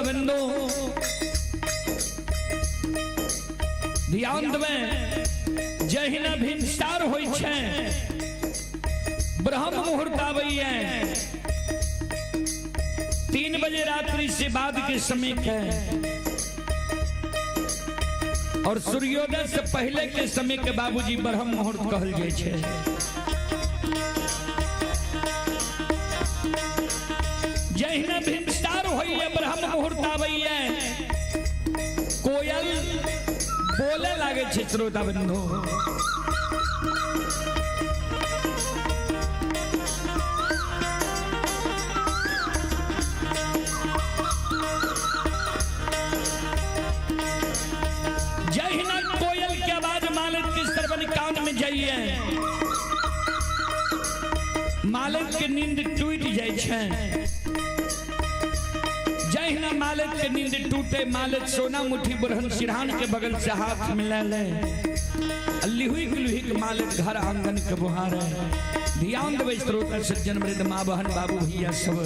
बंधु, ध्यान देबै, जहिना भिनसार होइ छै, ब्रह्म मुहूर्त आबैए 3 बजे रात्रि से बाद के समय के और सूर्योदय से पहले के समय के बाबूजी ब्रह्म मुहूर्त कहल जाइ छै। जहिना भिनसार होइए, ब्रह्म मुहूर्त आबैए, कोयल बोले लागे छै। श्रोता बंधु, जहिना कोयल के आवाज मालिक के श्रवण कान में जाइए, मालिक के नींद टूट जाइ छै। जहिना मालिक के नींद टूटे, मालिक सोना मुट्ठी बुरहन सिरहान के बगल से हाथ मिला ले, लिहुई लुही मालिक घर आंगन के बुहार। ध्यान देबै श्रोता सज्जन वृद्ध, माँ बहन, बाबू भैया सब।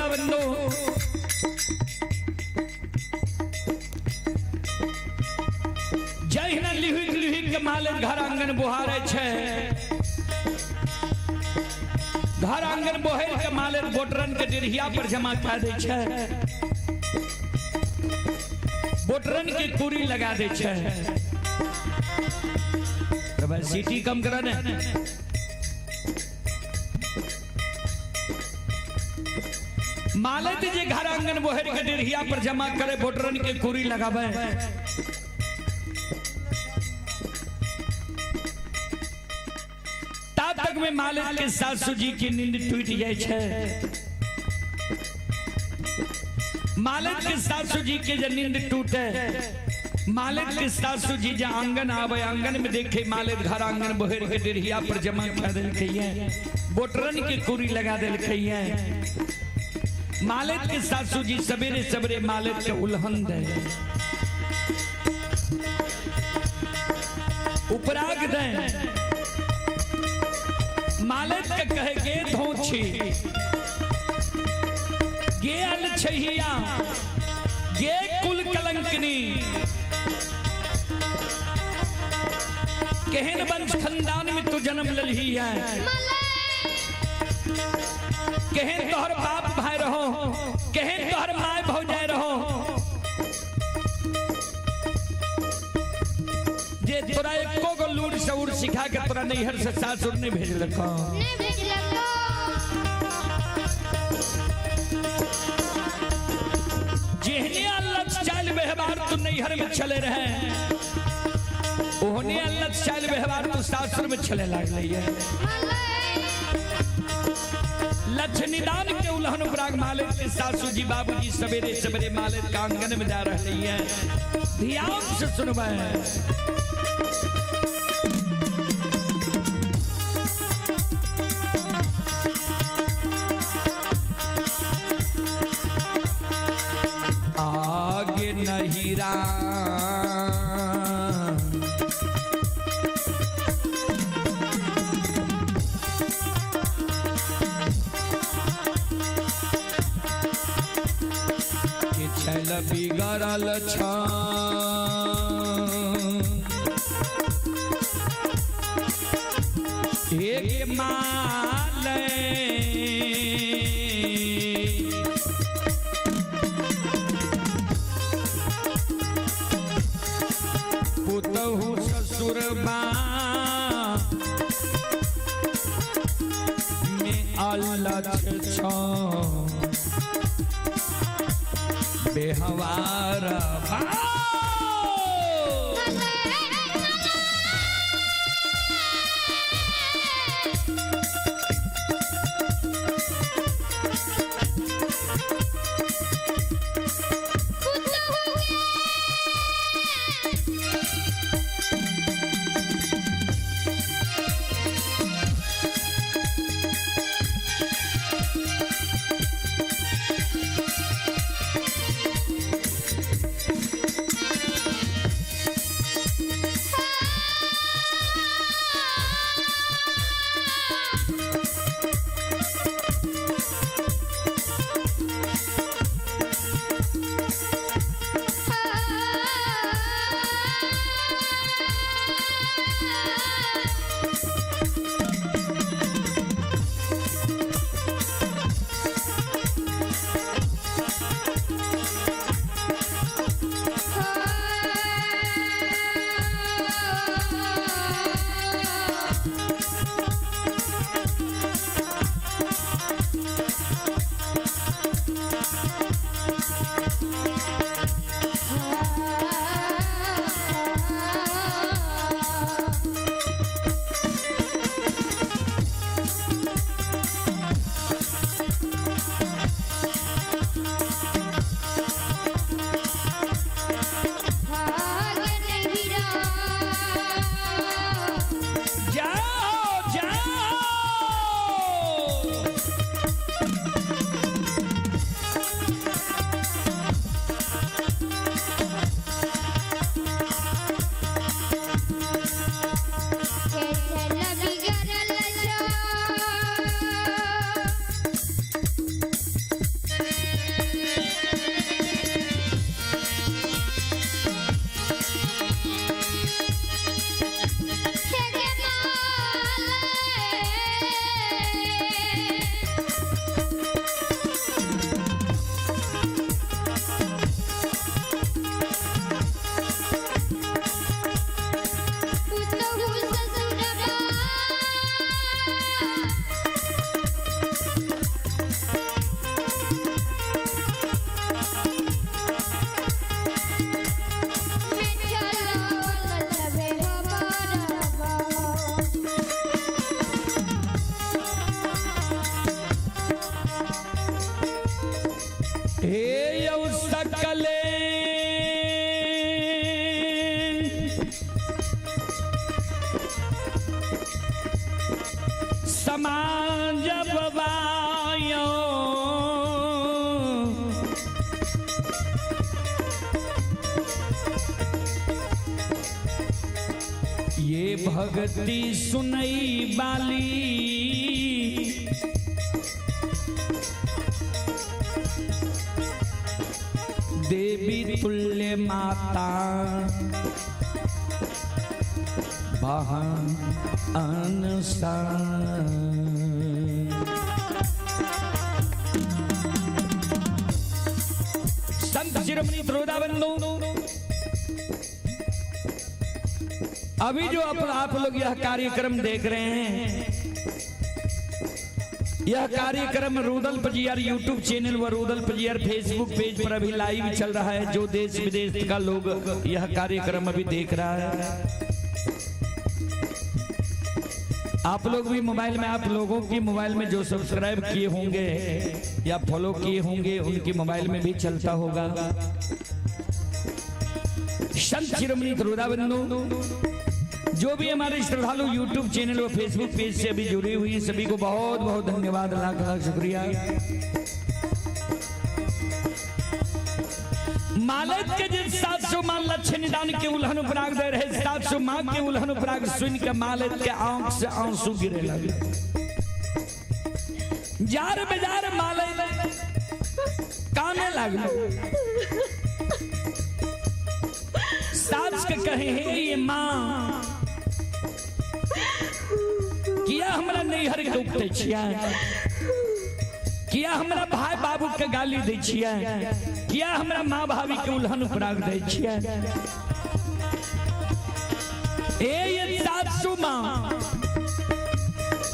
श्रोता बंधु, जहिना लिहुक लिहुक के मालिक घर आंगन बोहारे छै, घर आंगन बोहर के मालिक बोटरन के डेढ़िया पर जमा कर दै छै, बोटरन के कुरी लगा दै छै। भाई सीटी कम करा ने। मालिक जे घर आंगन बोहर के डेढ़िया पर जमा करे, बोटरन के कुरी लगावे, ता तक में मालिक के सासू जी की नींद टूट जाए छै। मालिक के सासू जी के जे नींद टूटे, मालिक के सासू जी जे आंगन आवे, आंगन में देखे मालिक घर आंगन बोहर के डेढ़िया पर जमा कर देलकै है, बोटरन के कुरी लगा देलकै है। मालिक के सासू जी सवेरे सवेरे मालिक के उल्हन दे, उपराग दे, मालिक के कहे गे धोछी, गे अलछहिया, गे कुल कलंकनी, केहन वंश खानदान में तू जन्म ललही है, केहन तोहर बाप भाई रहो, केहन तोहर my भौजाई रहो, जे तोरा एको गो लूर सऊर सिखा के तोरा नैहर से सासुर नहीं भेजलको। नहीं भेजलको। जेहने अल्लाह चाल व्यवहार तू नैहर में चले रहे, ओहने अल्लाह चाल व्यवहार तू सासुर में चले लागले है। लक्ष्मीदान के उल्हन उपराग मालिक के सासू जी बाबूजी सवेरे सवेरे मालिक का आंगन में जा रहे हैं। ध्यान से सुनबे। आगे नहीं राम के छैल बिगड़ल छ, एक माल पुतहु ससुर बा में अलछ छ, बेहवार बा। हे यौ सकले समाज बबायो ये भक्ति सुनई बाली देवी तुल्य माता बहन अनुसार। संत शिरोमणि त्रोदा बंधु, अभी जो आप लोग यह कार्यक्रम देख रहे हैं, यह कार्यक्रम रूदल पजियार यूट्यूब चैनल व रूदल पजियार फेसबुक पेज पर अभी लाइव चल रहा है। जो देश विदेश का लोग यह कार्यक्रम अभी देख रहा है, आप लोग भी मोबाइल में, आप लोगों की मोबाइल में जो सब्सक्राइब किए होंगे या फॉलो किए होंगे उनकी मोबाइल में भी चलता होगा। संत शिरोमणि त्रोदा बंधु, जो भी हमारे श्रद्धालु YouTube channel और फेसबुक पेज से अभी जुड़े हुए हैं, सभी को बहुत बहुत धन्यवाद, लाख लाख शुक्रिया। मालक के जिन 700 मां लक्ष्य निदान के उल्हन उपराग दे रहे, 700 मां के उल्हन उपराग सुन के मालक के आंख से आंसू गिरे लगे। जार बेजार मालक काने लागलो। सास के कहे हे ये मां, किया हमरा नैहर के उपटे छिया, किया हमरा भाई बाबू के गाली दै छिया, किया हमरा माँ भाभी के उल्हन उपराग दै छिया। ए ये सासू माँ,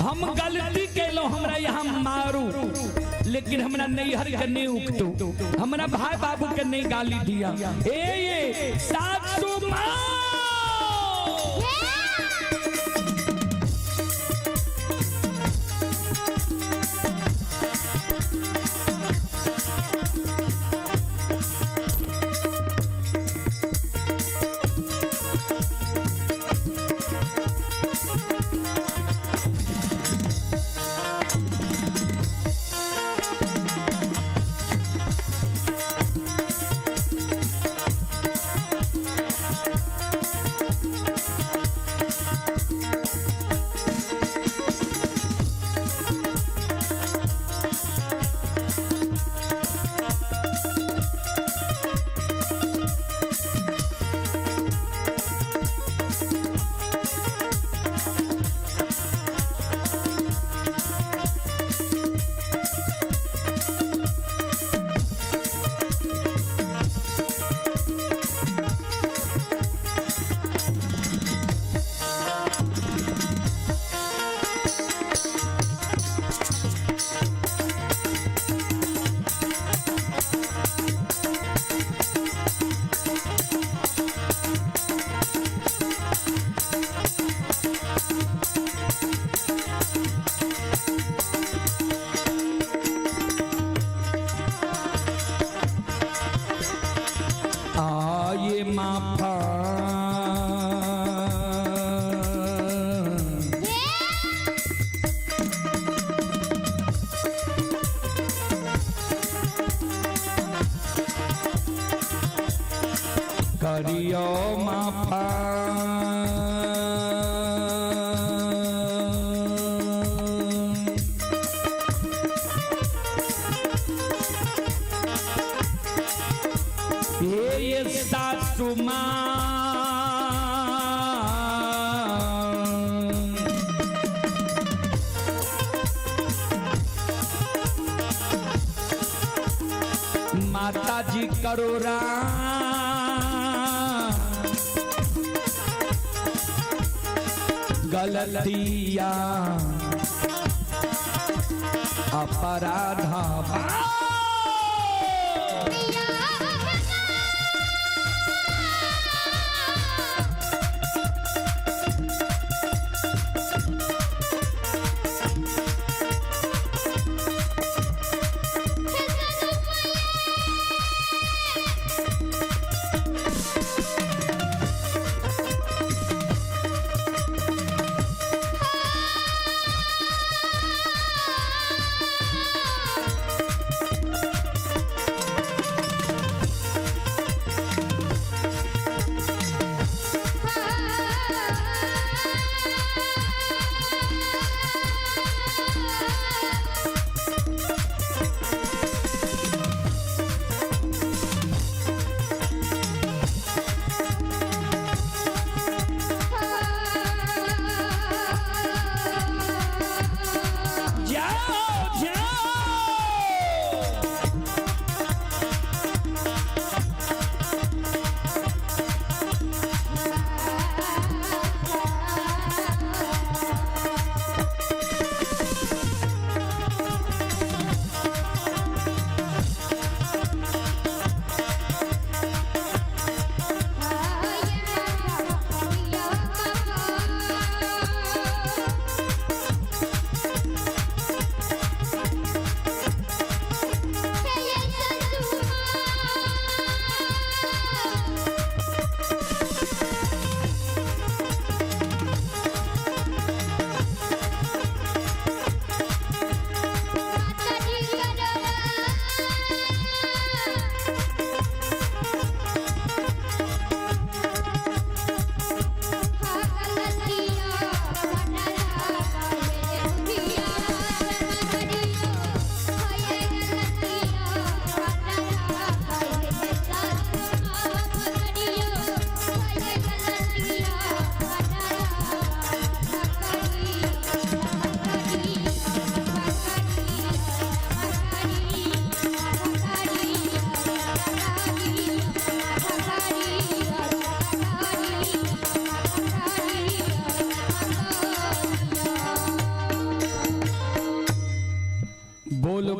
हम गलती केलो, हमरा यहाँ मारू, लेकिन हमरा नैहर के नहीं उकटू, हमरा भाई बाबू के नहीं गाली दिया। ए ये सासू माँ। आए माफा करियो माफा, ये सासू माँ, माता जी करो गलतिया अपराधा।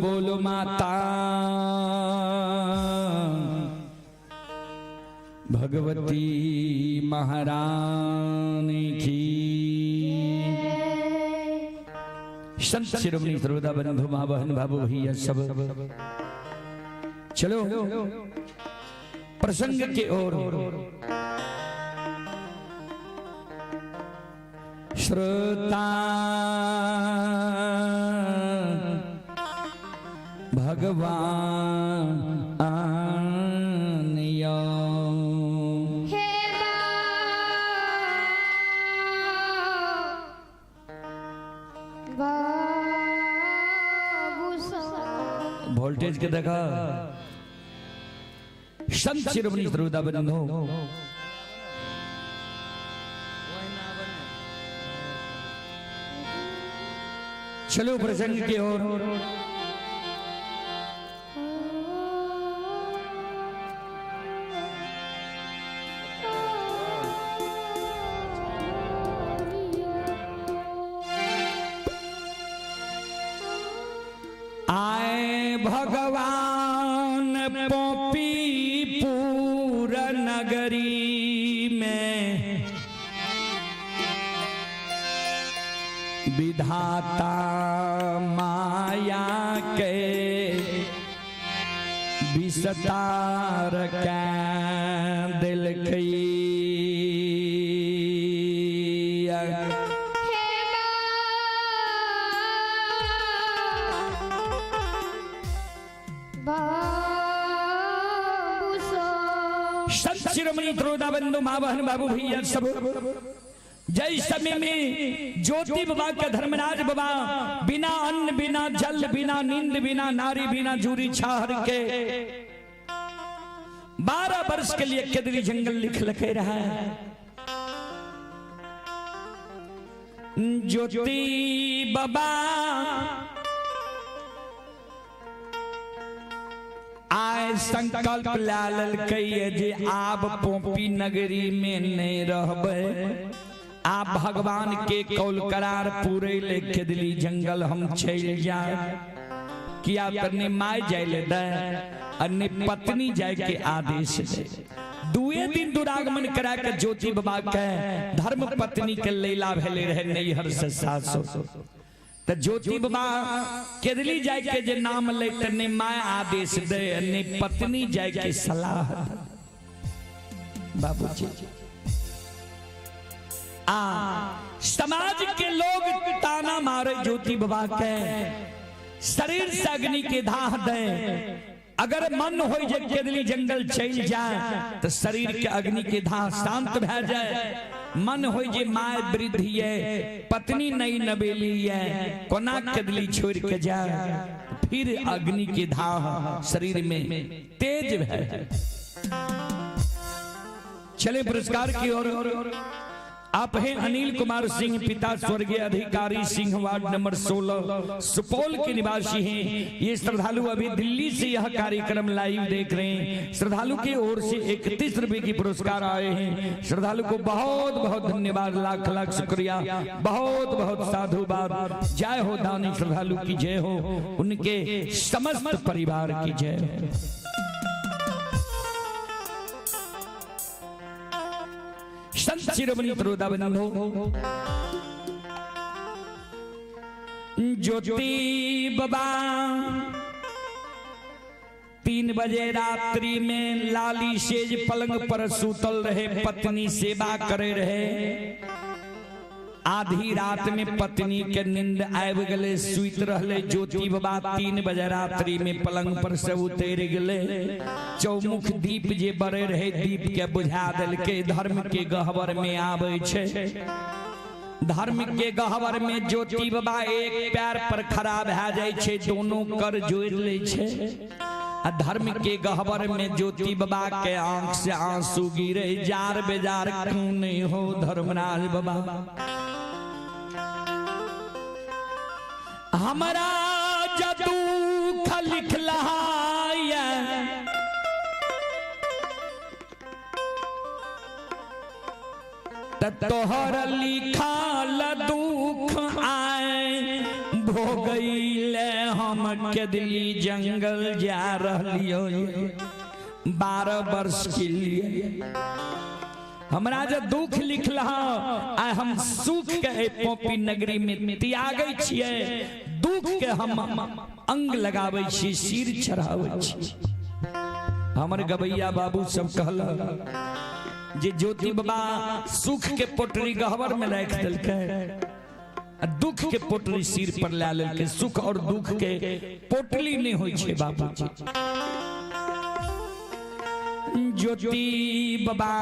बोलो माता भगवती महारानी की। संत शिरोमणि सर्वदा बंधु माँ बहन बाबू भैया सब, चलो प्रसंग के ओर। श्रोता भगवान यो हे बाबू वोल्टेज के देखा। संत शिरोमणि श्रोता बंधु, चलो प्रसंग की ओर। आए भगवान पोपी पूर नगरी में, विधाता माया के विस्तार के दिल की। हे बाबू संत शिरोमणि त्रोदा बंधु माँ बहन बाबू भैया सब, जय समय में ज्योति बाबा के धर्मराज बाबा बिना अन्न बिना जल बिना नींद बिना नारी बिना जूरी छाहर के 12 वर्ष के लिए केदरी जंगल लिख लखे रहा है। ज्योति बाबा आए संकल्प लाल कहिए जे आब पोपी नगरी में नहीं रहबे, आप भगवान के कौल करार पूरे ले केदली जंगल हम चल जाए। किया तने my जाय ले दे अन्य पत्नी जाय के आदेश दे। दुए दिन दुरागमन करा के ज्योति बाबा के धर्म पत्नी के लैला भेले रहे नैहर से सासो। तो ज्योति बाबा केदली जाय के जे नाम ले तने my आदेश दे अन्य पत्नी जाय के सलाह दे। बाबूजी आ समाज के लोग ताना मारे ज्योति बाबा के, शरीर से अग्नि के धाह दे। अगर मन हो जे केदली जंगल चल जाए तो शरीर के अग्नि के धाह शांत भै जाए। मन हो जे my वृद्धि है, पत्नी नई नबेली है, कोना केदली छोड़ के जाए, फिर अग्नि के धाह शरीर में तेज भै जाए। चले पुरस्कार की ओर। आप हैं अनिल कुमार सिंह, पिता स्वर्गीय अधिकारी सिंह, वार्ड नंबर 16 सुपौल के निवासी हैं। ये श्रद्धालु अभी दिल्ली से यह कार्यक्रम लाइव देख रहे हैं। श्रद्धालु की ओर से 31 रुपए की पुरस्कार आए हैं। श्रद्धालु को बहुत बहुत धन्यवाद, लाख लाख शुक्रिया, बहुत बहुत साधुवाद। जय हो दानी श्रद्धालु की जय हो, उनके समस्त परिवार की जय हो। संत शिरोमणि त्रोदा बंधु ज्योति बाबा 3 बजे रात्रि में लाली सेज पलंग पर सूतल रहे, पत्नी सेवा करे रहे। आधी रात में पत्नी के नींद आबि गेलै, सुति रहले ज्योति बाबा। 3 बजे रात्रि में पलंग पर से उतरि गेलै। चौमुख दीप जे बरे रहे दीप के बुझा देलकै। धर्म के गहबर में आबै छै, धर्म के गहबर में ज्योति बाबा एक पैर पर खड़ा भए जाइ छै, दोनों कर जोड़ि लै छै। आ धर्म के गहबर में ज्योति बाबा के आंख से आंसू गिरे, जार बेजार क्यों नहीं हो धर्मराज बाबा। हमारा जदू लिख लहाया तोहर लिखल दुख आए भोगैले हम केदली जंगल जा रहलियो 12 वर्ष के लिए। हमरा जे दुख लिखल आ हम सुख के एहि पोपी नगरी में त्यागै छियै, दुख के हम अंग लगाबै छी, सिर चढ़ाबै छी। हमर गवैया बाबू सब कहल जे ज्योति बाबा सुख के पोटरी गहबर में राखि देलकै, दुख के पोटली सिर पर ला लेलकै। सुख और दुख के पोटली नहीं होइ छै बाबूजी। ज्योति बाबा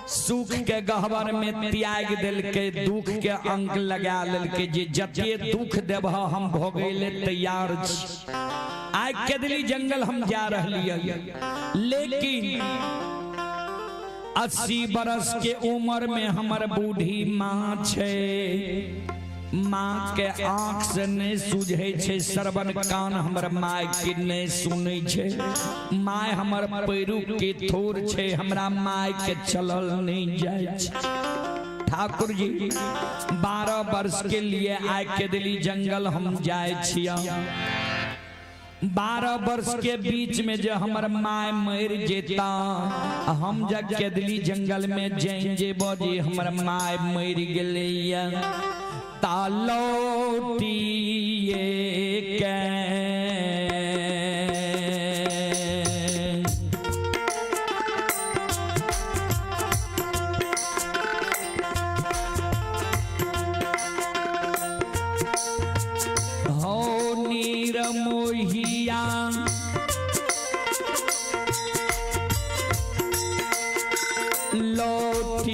सुख के गहबर में त्याग देलकै, दुख के अंक लगा लेलकै। जे जते दुख देबह हम भोगै ले तैयार छी। आइ केदली जंगल हम जा रहलियै, लेकिन 80 बरस के उम्र में हमर बूढ़ी माँ छै। माँ के आँख से नहीं सूझे छै, श्रवण कान हमर माय के नहीं सुनै छै। माय हमर पैरू के थोर छै, हमरा माय के चलल नहीं जाइ छै। ठाकुर जी 12 वर्ष के लिए आइ केदली जंगल हम जाइ छियै। 12 वर्ष के बीच में जो हमर my मर जेता, हम जब केदली जंगल में जाइन जेबो जे हमर my मर गेलैया, ता लौटिए के हो नीर मोहिया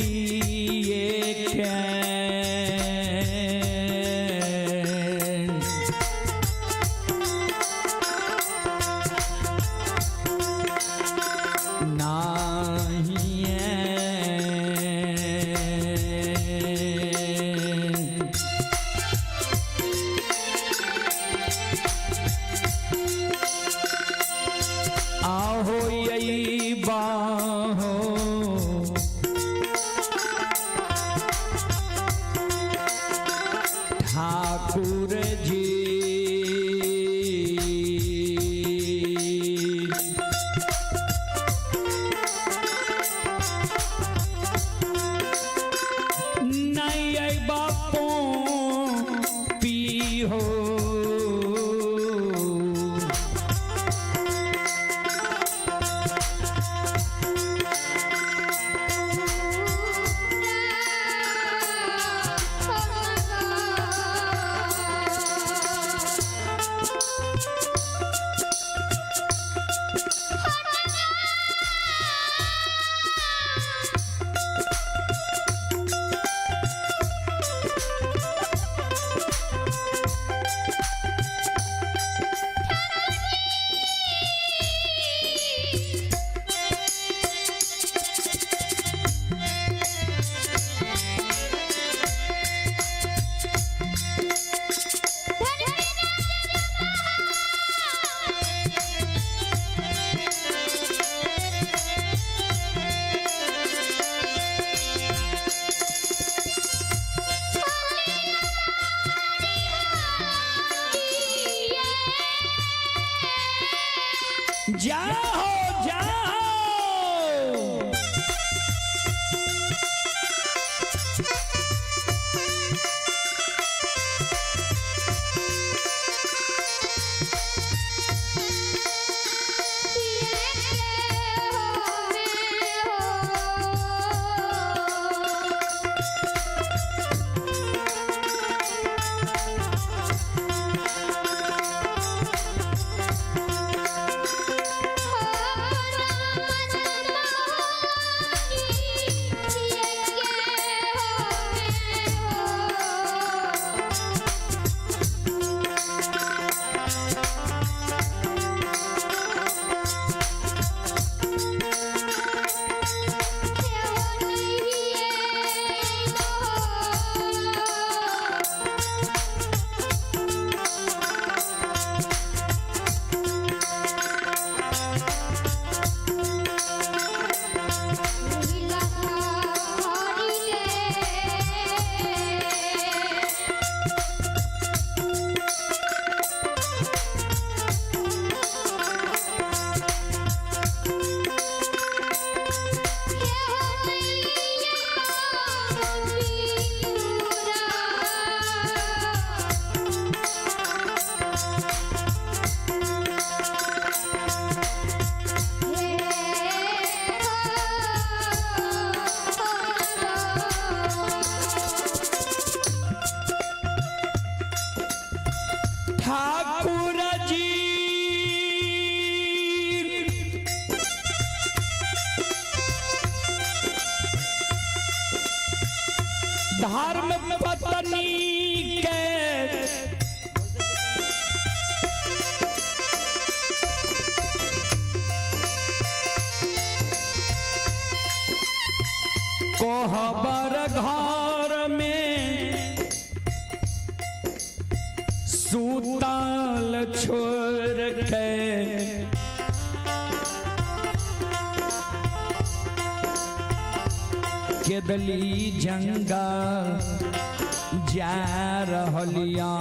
लौटिए के। नाहिए आहो यही बाहो ठाकुर जी। नहीं आई बापो पी हो। जाओ जाओ। Oh, कोहबर घर में सूतल छोड़ के केदली जंगल जा रहलिया।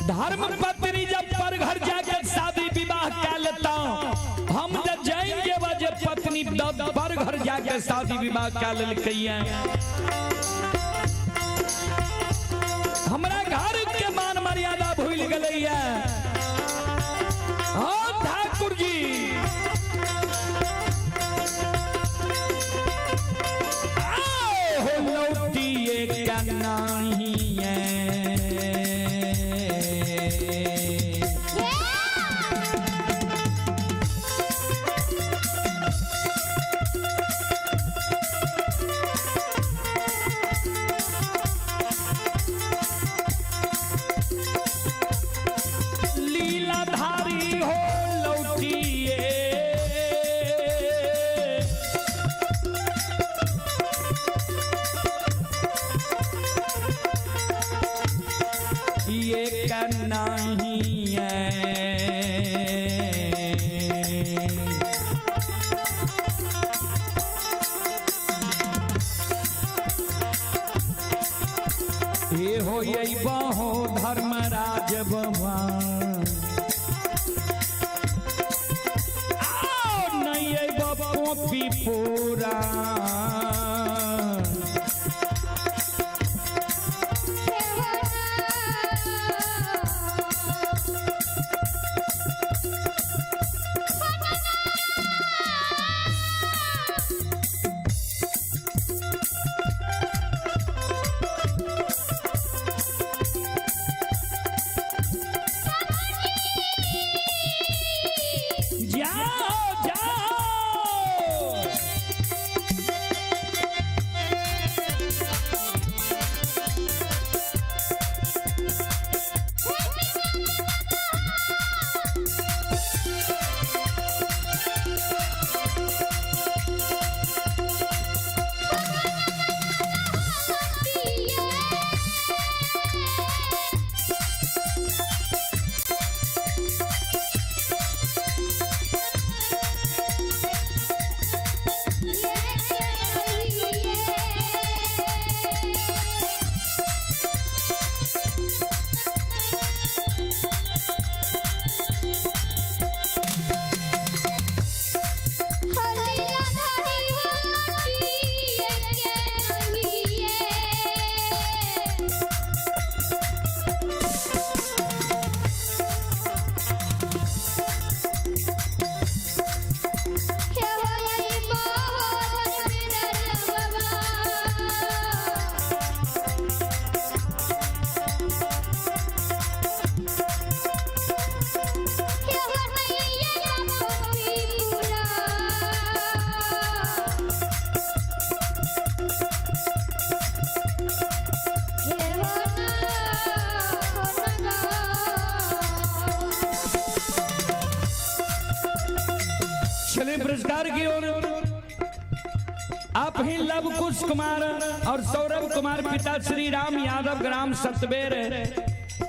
धर्म पत्नी जब पर घर जाकर शादी विवाह कर लेता, हम जब जाएंगे बजे पत्नी पर घर जाकर शादी विवाह कर लेलकैया, हमरा घर के मान मर्यादा भूल गलैया। हाँ ठाकुर जी, आओ हो लौटिए का नहीं है। लीलाधारी हो लौटिए, ये का नहीं है। ये हो यही बहो धर्मराज भगवान, आओ नहीं बपी पूरा। जाओ जाओ। चले पुरस्कार की ओर। आप ही लव कुश कुमार और सौरभ कुमार, पिता श्री राम यादव, ग्राम सतबेर,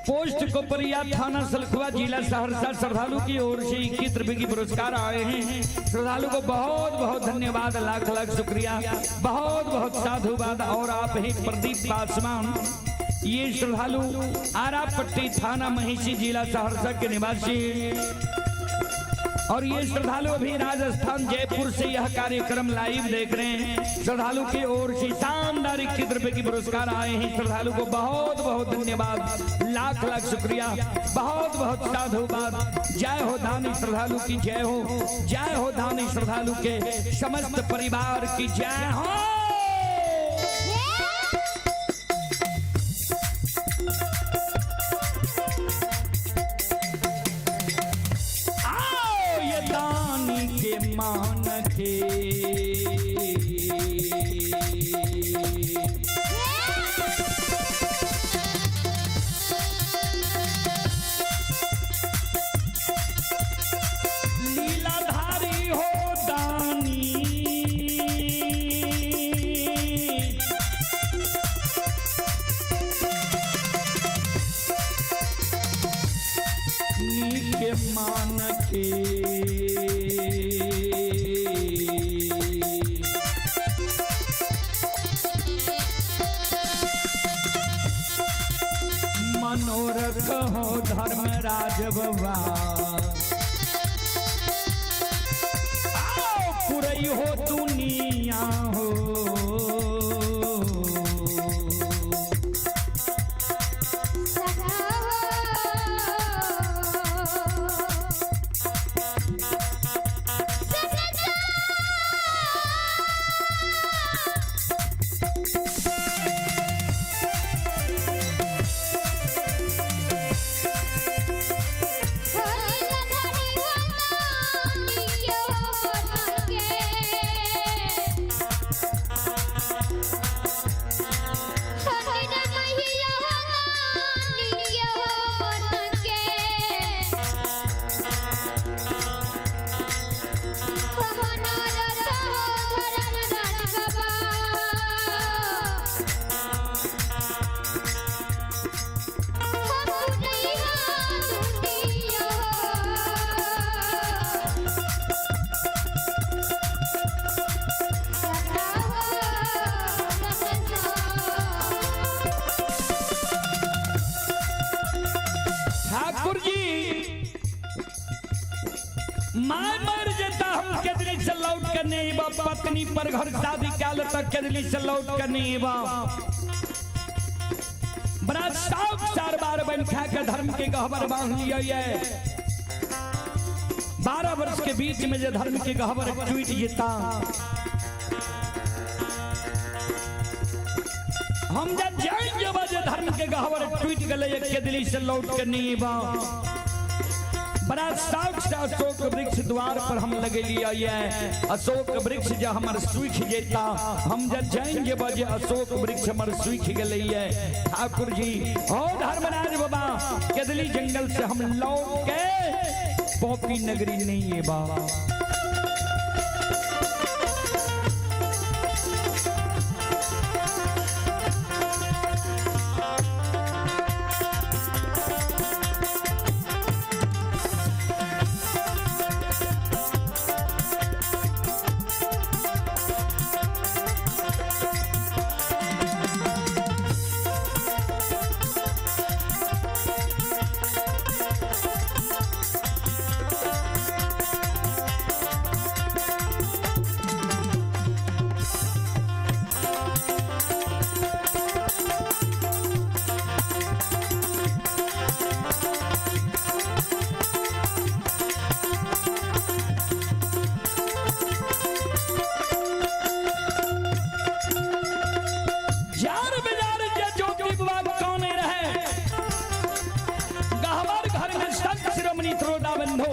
पोस्ट कोपरिया, थाना सलखुआ, जिला सहरसा। श्रद्धालु की ओर से 21 रुपए की पुरस्कार आए हैं। श्रद्धालु को बहुत बहुत धन्यवाद, लाख लाख शुक्रिया, बहुत बहुत साधुवाद। और आप ही प्रदीप पासवान, ये श्रद्धालु आरापट्टी, थाना महिषी, जिला सहरसा के निवासी और ये श्रद्धालु अभी राजस्थान जयपुर से यह कार्यक्रम लाइव देख रहे हैं। श्रद्धालु की ओर से शानदार 21 रुपए की पुरस्कार आए हैं। श्रद्धालु को बहुत बहुत धन्यवाद, लाख लाख शुक्रिया, बहुत बहुत साधुवाद। जय हो दानी श्रद्धालु की जय हो, जय हो दानी श्रद्धालु के समस्त परिवार की जय हो। आओ ये दानी के मान के। मनोरथ हो धर्मराज बाबा, आओ पुरई हो दुनिया हो। ठाकुर जी माय मर जेता हम केदली से लौट के नहीं बा, पत्नी पर घर शादी काल तक केदली से लौट के नहीं बा। बड़ा साफ चार बार बन खा के धर्म के गहबर बांध लिया ये। 12 वर्ष के बीच में जो धर्म के गहबर टूट जेता, हम जब जाएंगे जे धर्म के गहबर टूट गए केदली से लौट के नहीं बा। बड़ा शौक से अशोक वृक्ष द्वार पर हम लगे लिया ये। अशोक वृक्ष जो हमर सूख जेता, हम जब जाएंगे बजे अशोक वृक्ष हमर सूख गए ये। ठाकुर जी हो धर्मराज बाबा, केदली जंगल से हम लौट के पॉपी नगरी नहीं है बा। जार बाजार जे ज्योति बाबा कौने रहे, गहवर घर में संत शिरोमणि त्रोदा बंधो।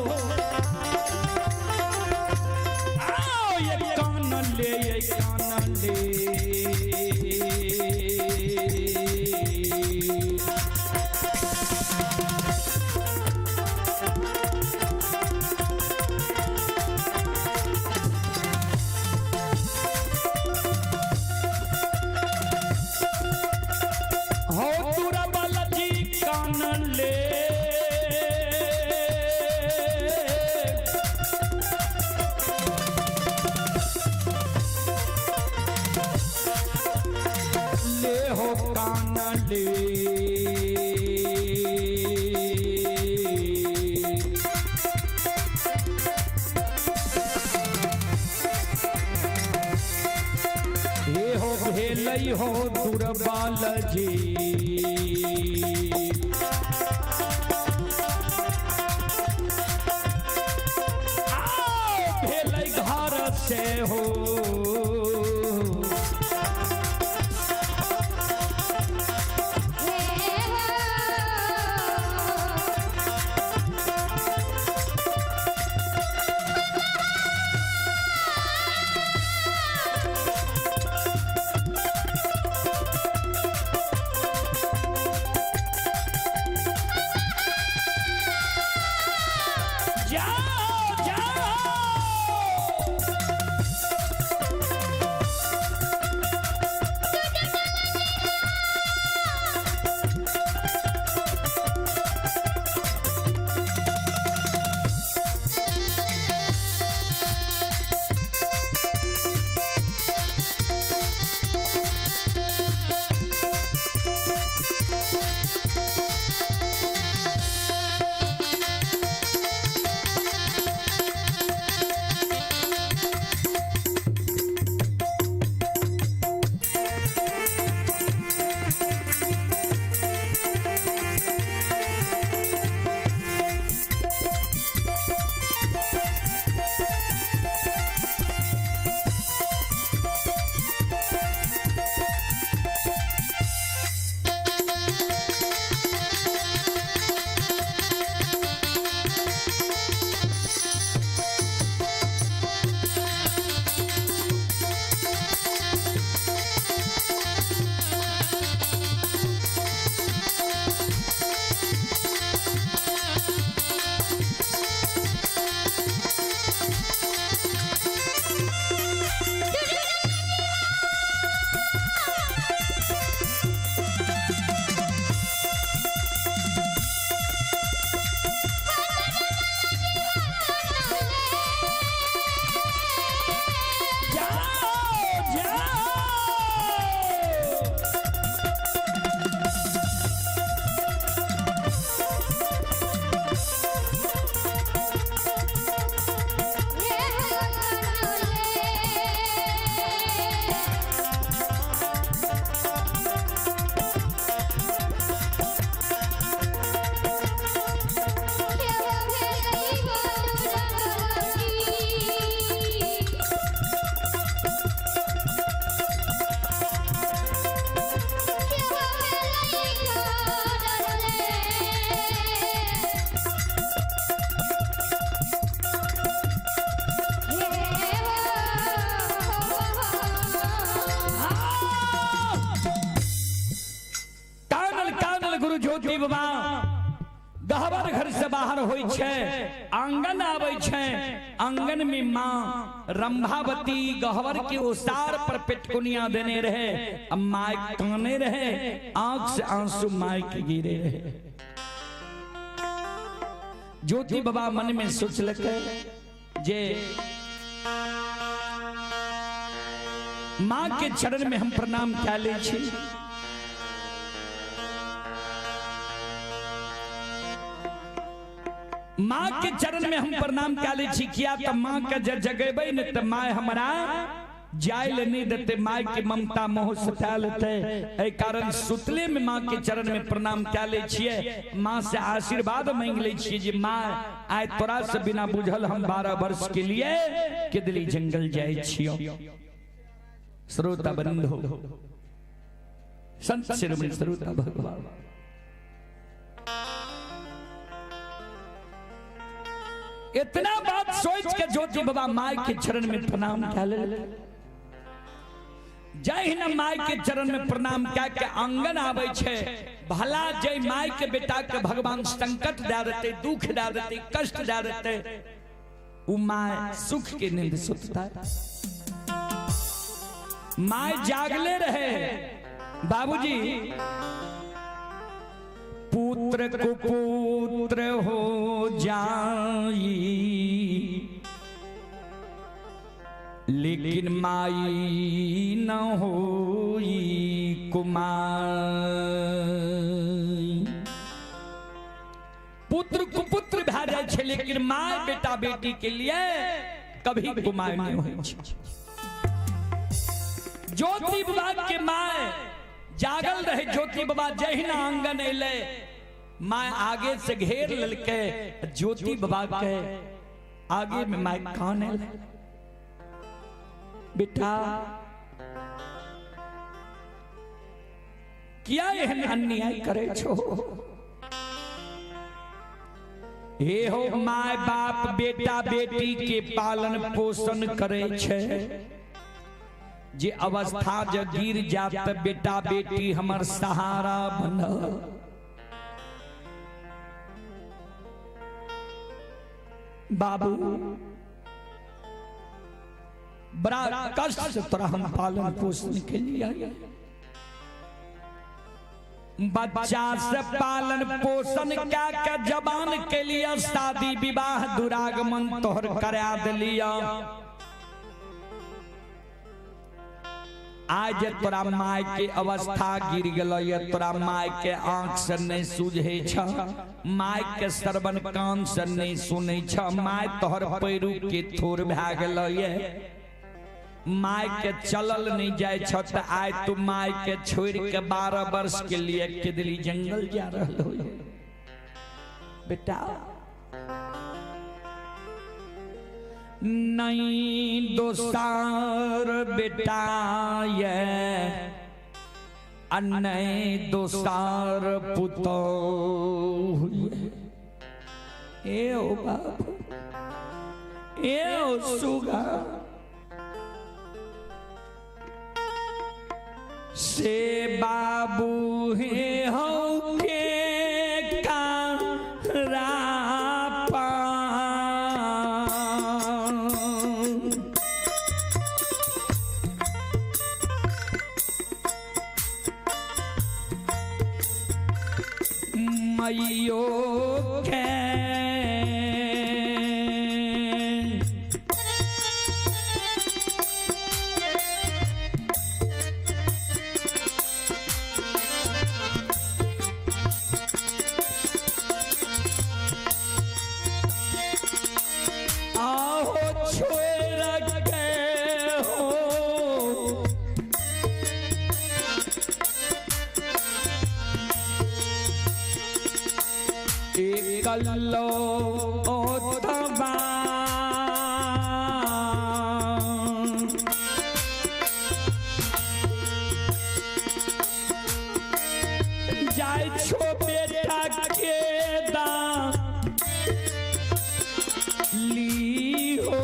आओ ये कान ले, ये कान ले। हो तुरा बालाजी कान ले। ले हो कान ले। हे हो भेलई हो दुर्बाल जी। आओ भेलई घर से हो। जाओ जाओ। ज्योति बाबा गहबर घर से बाहर होई छै, आंगन आबै छै। आंगन में माँ रंभावती गहबर के ओसार पर पेटकुनिया देने रहे। अब माय काने रहे, आंख से आंसू my के गिरे रहे। ज्योति बाबा मन में सोचलकै जे माँ के चरण में हम प्रणाम क्या ले छी। माँ के चरण में हम प्रणाम क्या ले छी, किया तो माँ के जगेबै ने तो माँ हमरा जाय ले नहीं देते, माँ के ममता मोह सता लेते। एहि कारण सुतले में माँ के चरण में प्रणाम क्या ले छियै, माँ से आशीर्वाद मांग ले छियै जे माँ आइ तोरा से बिना बुझल हम 12 वर्ष के लिए केदली जंगल जाय छियो। श्रोता बंधु, संत शिरोमणि श्रोता भगवान, इतना बात सोच के ज्योति बाबा माय के चरण में प्रणाम क्या ले। जय न my के चरण में प्रणाम क्या के आंगन आवे छे, भला जय my के बेटा के भगवान संकट दे देते, दुख दे देते, कष्ट दे देते, उ my सुख के नींद सुतता है। My जागले रहे बाबूजी, पुत्र कुपुत्र हो जाई लेकिन माई न होई कुमार। पुत्र कुपुत्र भा जाय छै लेकिन my बेटा बेटी के लिए कभी कुमार नहीं होई छै। ज्योति बाबा के my जागल रहे। ज्योति बाबा जहिना आंगन अयलै my आगे से घेर लेलकै। ज्योति बाबा के आगे में my कान अयलै, बेटा किया एहन अन्याय करे छो? हे हो my बाप बेटा बेटी के पालन पोषण करे छे, जे अवस्था जे गिर जात बेटा बेटी हमर सहारा बनल। बाबू बड़ा कष्ट से तोरा हम पालन पोषण के लिए, बच्चा से पालन पोषण क्या के जवान के लिए शादी विवाह दुरागमन तोहर करा दिलिया। आज तोरा my के अवस्था गिर गेल, तोरा my के आंख से नहीं सूझे छ, my के श्रवण कान से नहीं सुनै छ, my तोहर पैरू के थोर भए गेल, my के चलल नहीं जाय छ, त आइ तू my के छोड़ के 12 वर्ष के लिए केदली जंगल जा रहल हो। बेटा नहीं दोसार बेटा ये नहीं दोसार पुतोह ए ओ बाबू ए ओ सुगा से बाबू हे हो के का मैयो के आहो छोड़ के हो एकलो ओतबा जाय छो बेटा के दा ली हो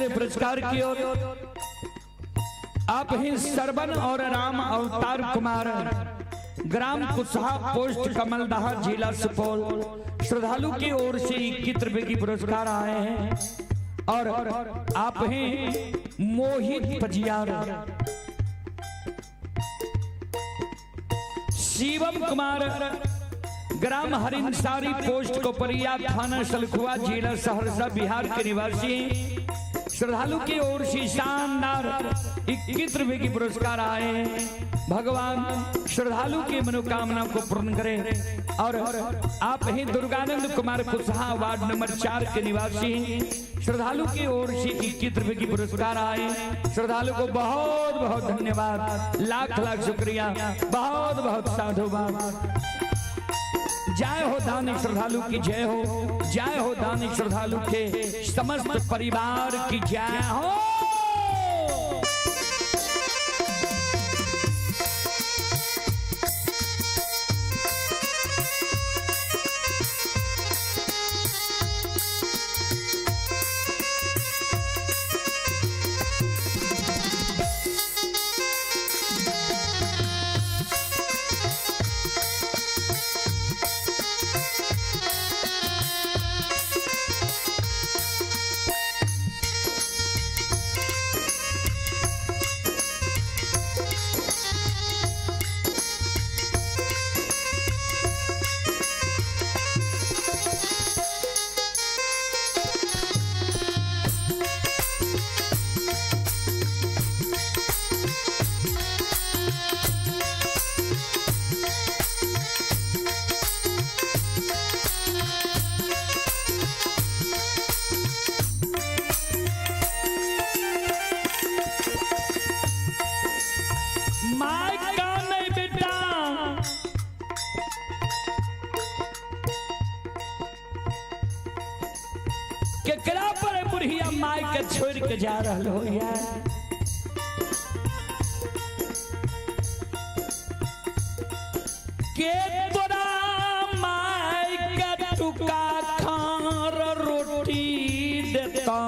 चले पुरस्कार की ओर। आप ही सरवन और राम अवतार कुमार, ग्राम कुसहा, पोस्ट कमलदाहा, जिला सुपौल, श्रद्धालु की ओर से 21 रुपए की पुरस्कार आए हैं। और आप हैं मोहित पजियार, शिवम कुमार, ग्राम हरिंसारी, पोस्ट कोपरिया, थाना सलखुआ, जिला सहरसा, बिहार के निवासी हैं। श्रद्धालु की ओर से शानदार 21 रुपए की पुरस्कार आए हैं। भगवान श्रद्धालु की मनोकामना को पूर्ण करे। और आप ही दुर्गानंद कुमार कुशवाहा, वार्ड नंबर 4 के निवासी हैं। श्रद्धालु की ओर से 21 रुपए की पुरस्कार आए। श्रद्धालु को बहुत बहुत धन्यवाद, लाख लाख शुक्रिया, बहुत बहुत साधुवाद। जय हो दानी श्रद्धालु की जय हो, जय हो दानी श्रद्धालु के समस्त परिवार की जय हो। My का नहीं बेटा, केकरा पर बुढ़िया माय के छोड़ के जा रहल हो यार। के तोरा माय के टुका खार रोटी देता,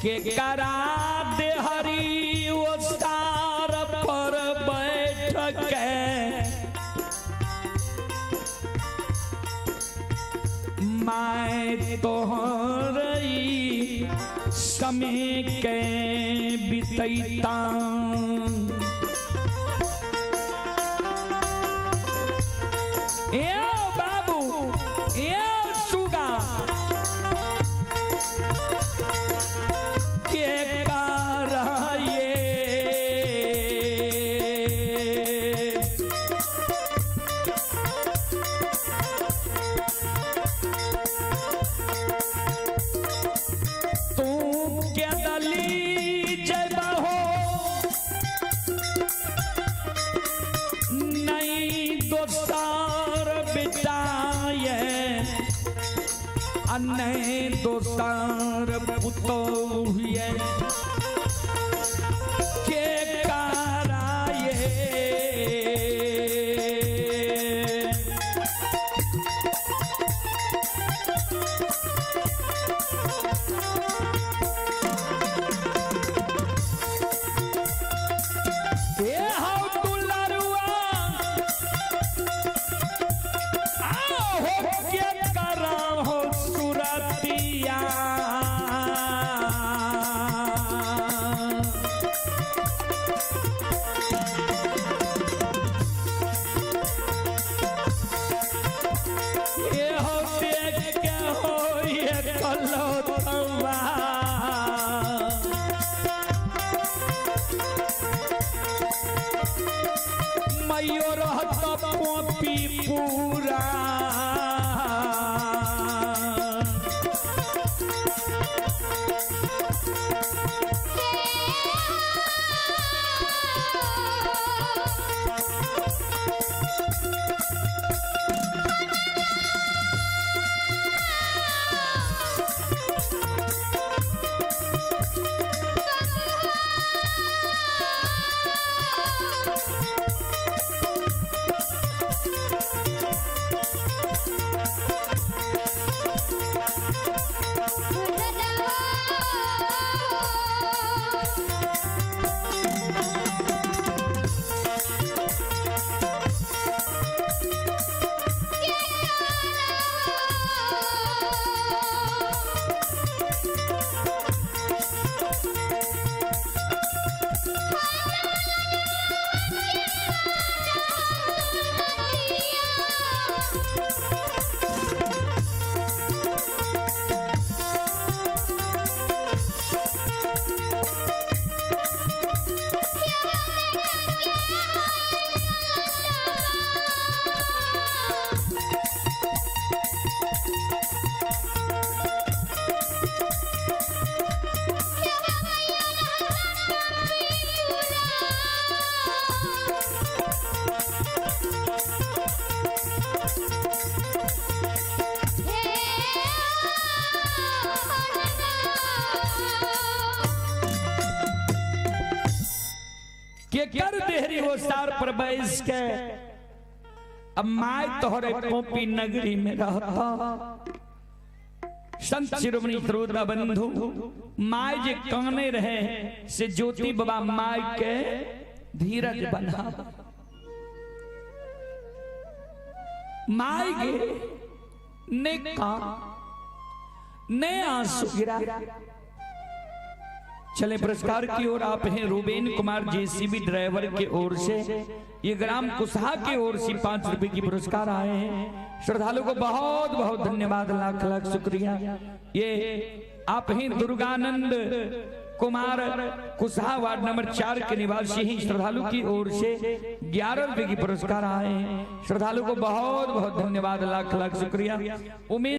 के करा दे हरी ओसार पर बैठ के मैं तोहरई समय के बितैता। ए बाबू, ए सुगा, के ये तू के दली जयबहो नहीं दोसार बिटाए, नहीं दोसार पुतोहिए, के कराए। ए हौ दुलरुआ, आओ के कराहो सुरतिया। के कर देहरी वो सार पर बैस के अब my तोहरे पोपी नगरी में रहता। संत शिरोमणि श्रोता बंधु, my जे काने रहे से ज्योति बाबा my के धीरज बना। My गे ने का ने आंसू गिरा। चले पुरस्कार की ओर आप हैं रूबेन कुमार जेसीबी ड्राइवर के ओर से, ये ग्राम कुसहा के ओर से 5 रुपए की पुरस्कार आए हैं। श्रद्धालु को बहुत बहुत धन्यवाद, लाख लाख शुक्रिया। ये आप हैं दुर्गानंद कुमार कुसहा वार्ड नंबर 4 के निवासी हैं, श्रद्धालु की ओर से 11 रुपए की पुरस्कार आए हैं। श्रद्धालु को बहुत बहुत धन्यवाद, लाख लाख शुक्रिया। उमेश